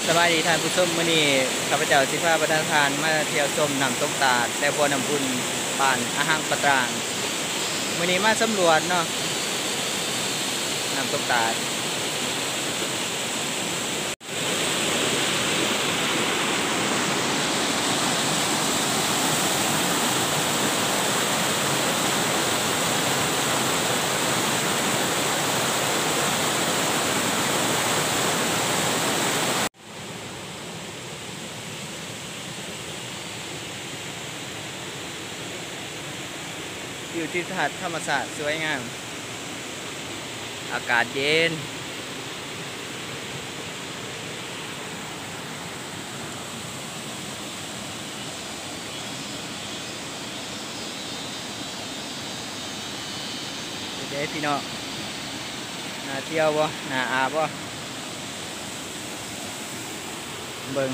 ສະບາຍດີທ່ານຜູ້ຊົມ, ມື້ນີ້ຂ້າພະເຈົ້າຊິພາບັນດາທ່ານມາທ່ຽວຊົມນ້ຳຕົກຕາດ ແລະ ບໍ່ນ້ຳອຸ່ນບ້ານອະຫັງປະຕາງ. ມື້ນີ້ມາສຳຫຼວດເນາະ ນ້ຳຕົກຕາດ. ວິວທິວທັດທຳມະຊາດສວຍງາມ ອາກາດເຢັນ. ເປັນໃດພີ່ນ້ອງ ໜ້າທ່ຽວບໍ່ ໜ້າອາບບໍ່? ເບິ່ງ.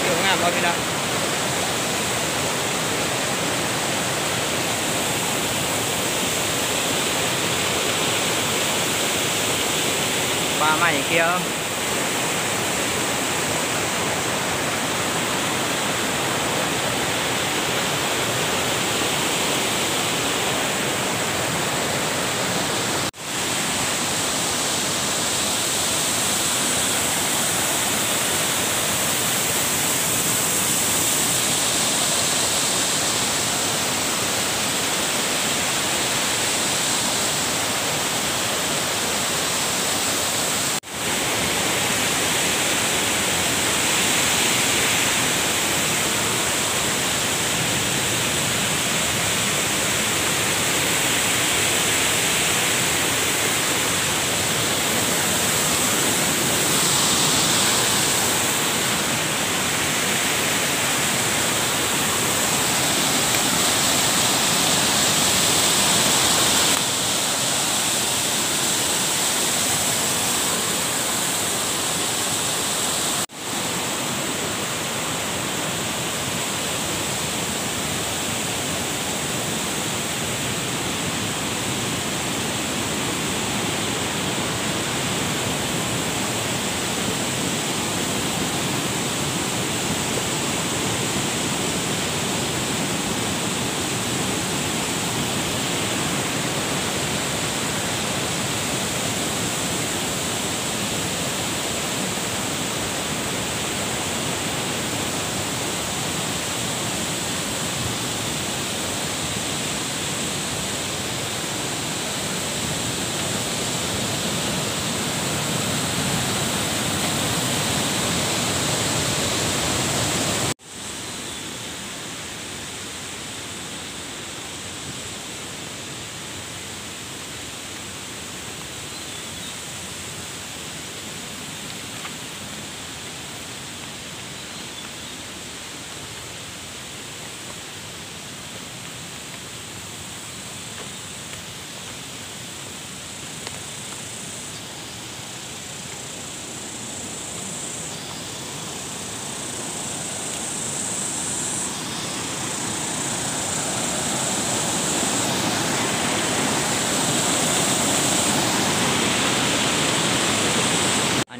ວິວງາມບໍ່ພີ່ນ້ອງ? ປ່າໄມ້ຂຽວ.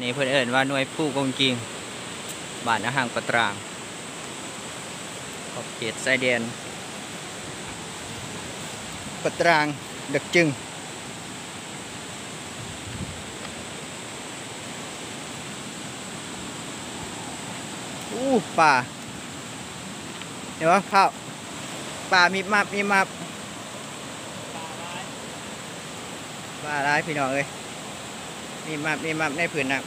ນີ້ເພິ່ນເອີ້ນວ່າໜ່ວຍພູກົງກິງ ບ້ານອາຫາງປະຕຣາງ ຂອບເຂດຊາຍແດນປະຕຣາງ ດັກຈຶງ. ອູ້ ປາ ເຫັນບໍ່ ພ້າວ ປາມິບມັບມິບມັບ ປາຫຼາຍພີ່ນ້ອງເອີຍ ມິບມັບມິບມັບໃນພື້ນນ້ຳ.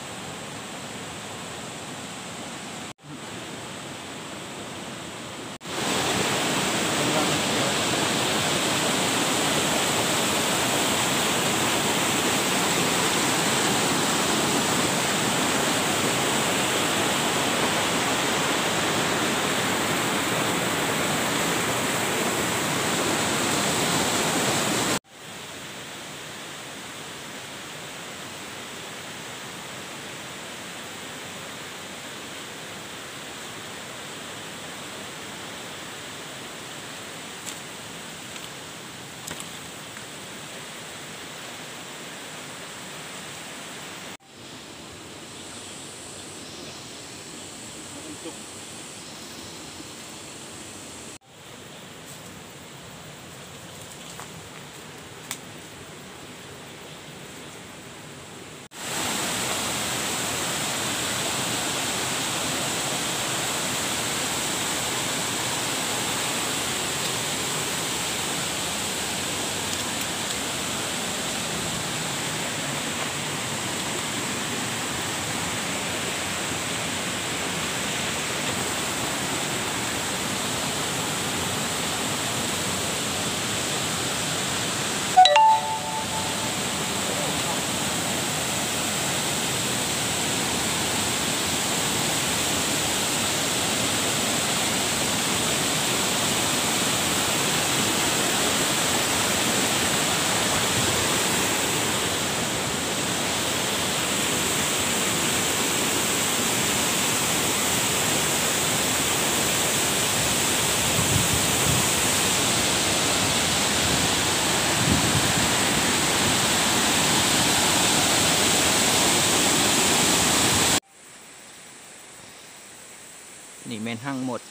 ນີ້ແມ່ນຮັງມົດ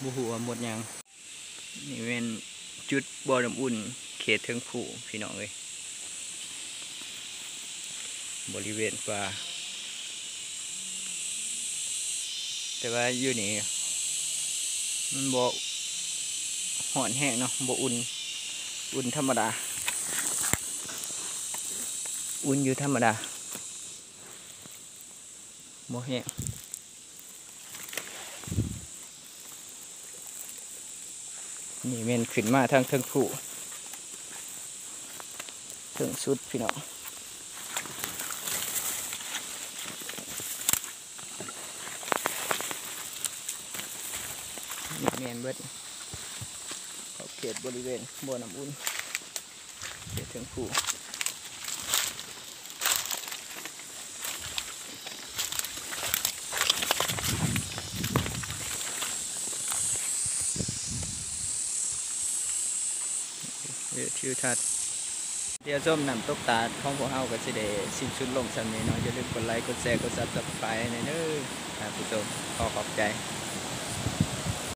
ບໍ່ຮູ້ວ່າມົດຫຍັງ. ນີ້ແມ່ນຈຸດບໍ່ນ້ຳອຸ່ນເຂດເທິງພູພີ່ນ້ອງເອີຍ ບໍລິເວນປ່າ ແຕ່ວ່າຢູ່ນີ້ມັນບໍ່ຮ້ອນແຮງເນາະ ບໍ່ອຸ່ນ ອຸ່ນທຳມະດາ ອຸ່ນຢູ່ທຳມະດາ ບໍ່ແຮງ. ນີ້ແມ່ນຂຶ້ນມາທາງເທິງພູ ເທິງສຸດພີ່ນ້ອງ ນີ້ແມ່ນເບິດຂອບເຂດບໍລິເວນບໍ່ນ້ຳອຸ່ນ ເຂດເທິງພູ. ວິວທິວທັດ ທ່ຽວຊົມນ້ຳຕົກຕາດຂອງພວກເຮົາກໍຊິໄດ້ສິ້ນສຸດລົງສ່ຳນີ້ເນາະ. ຢ່າລືມກົດໄລ ກົດແຊ ກົດ Subscribe ໃຫ້ແດ່ເດີທ່ານຜູ້ຊົມ. ຂໍຂອບໃຈ.